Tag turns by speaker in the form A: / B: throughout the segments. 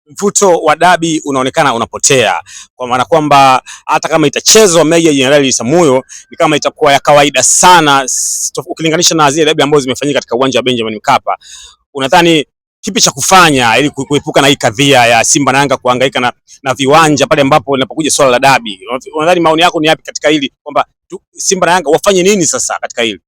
A: Mvuto wa dabi unaonekana unapotea, kwa maana kwamba hata kama itachezwa Meja Jenerali Isamuhyo ni kama itakuwa ya kawaida sana ukilinganisha na zile dabi ambazo zimefanyika katika uwanja wa Benjamin Mkapa. Unadhani kipi cha kufanya ili kuepuka na hii kadhia ya Simba na Yanga kuhangaika na viwanja pale ambapo linapokuja swala la dabi? Unadhani maoni yako ni yapi katika hili kwamba Simba na Yanga wafanye nini sasa katika hili?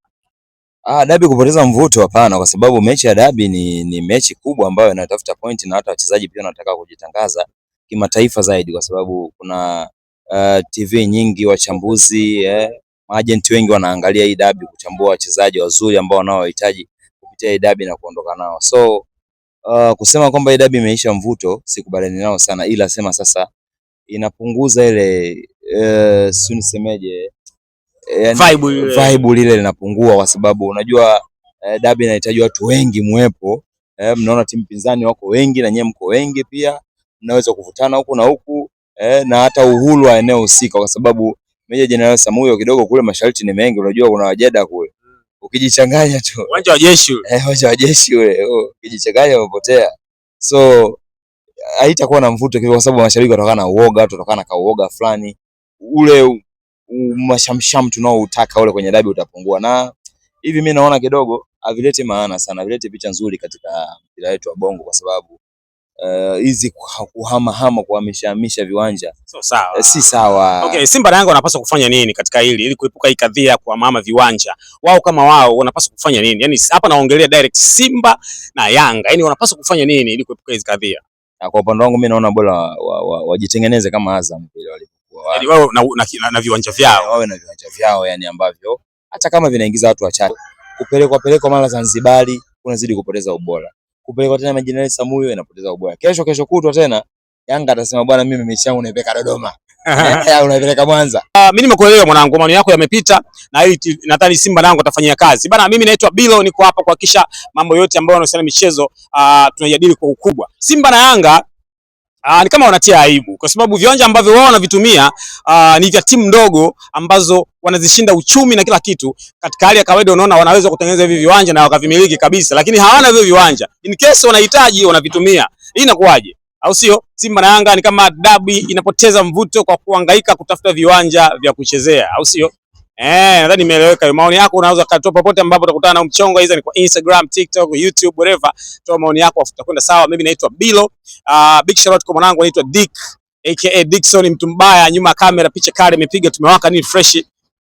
B: Ah, dabi kupoteza mvuto hapana, kwa sababu mechi ya dabi ni mechi kubwa ambayo inatafuta point na hata wachezaji pia wanataka kujitangaza kimataifa zaidi, kwa sababu kuna TV nyingi, wachambuzi, maajenti wengi wanaangalia hii dabi kuchambua wachezaji wazuri ambao wanaohitaji kupitia hii dabi na kuondoka nao. So kusema kwamba hii dabi imeisha mvuto sikubaliani nao sana, ila sema sasa inapunguza ile si nisemeje, yani,
A: vibe ile.
B: Vibe lile linapungua kwa sababu unajua dabi inahitaji watu wengi muwepo. Mnaona timu pinzani wako wengi na nyewe mko wengi pia, mnaweza kuvutana huku na huku na hata uhuru wa eneo husika, kwa sababu Meja Jenerali Samuyo kidogo kule masharti ni mengi, unajua kuna wajeda kule, ukijichanganya tu
A: Uwanja wa jeshi ule.
B: Eh, uwanja wa jeshi ule, oh, ukijichanganya umepotea. So haitakuwa na mvuto kwa sababu mashabiki watakuwa na uoga, watu watakuwa na kauoga fulani ule mashamsham tunaoutaka ule kwenye dabi utapungua, na hivi mimi naona kidogo havileti maana sana, havileti picha nzuri katika mpira wetu wa Bongo kwa sababu hizi kuhamahama kuhamishahamisha viwanja
A: Sio sawa.
B: Si sawa.
A: Okay, Simba na Yanga wanapaswa kufanya nini katika hili ili kuepuka hii kadhia ya kuhamahama viwanja? Wao kama wao wanapaswa kufanya nini? Yaani hapa naongelea direct Simba na Yanga. Yaani wanapaswa kufanya nini ili kuepuka hizi kadhia?
B: Na kwa upande wangu mimi naona bora wajitengeneze kama Azam vile walivyokuwa.
A: Yaani wao na viwanja vyao.
B: Wawe na viwanja vyao, yani ambavyo hata kama vinaingiza watu wachache, kupelekwa pelekwa mara Zanzibari kunazidi kupoteza ubora, kupelekwa tena Jenerali Samuyo inapoteza ubora. Kesho kesho kutwa tena Yanga atasema bwana, mimi mechi yangu naipeleka Dodoma, unaipeleka Mwanza.
A: Mimi nimekuelewa mwanangu, maoni yako yamepita na hili nadhani Simba na Yanga watafanyia kazi. Bana, mimi naitwa Bilo, niko hapa kuhakikisha mambo yote ambayo yanahusiana na michezo tunajadili kwa ukubwa. Simba na Yanga ni kama wanatia aibu kwa sababu viwanja ambavyo wao wanavitumia ni vya timu ndogo ambazo wanazishinda uchumi na kila kitu. Katika hali ya kawaida, unaona wanaweza kutengeneza hivi viwanja na wakavimiliki kabisa, lakini hawana hivyo viwanja. In case wanahitaji wanavitumia. Hii inakuwaje? Au sio? Simba na Yanga ni kama dabi inapoteza mvuto kwa kuhangaika kutafuta viwanja vya kuchezea, au sio? Eh, nadhani nimeeleweka. Maoni yako unaweza kutoa popote ambapo utakutana na mchongo, hizo ni kwa Instagram, TikTok, YouTube, whatever. Toa maoni yako afu tutakwenda sawa. Mimi naitwa Bilo. Big shout out kwa mwanangu anaitwa Dick aka Dickson, mtu mbaya nyuma ya kamera, picha kali imepiga, tumewaka nini fresh.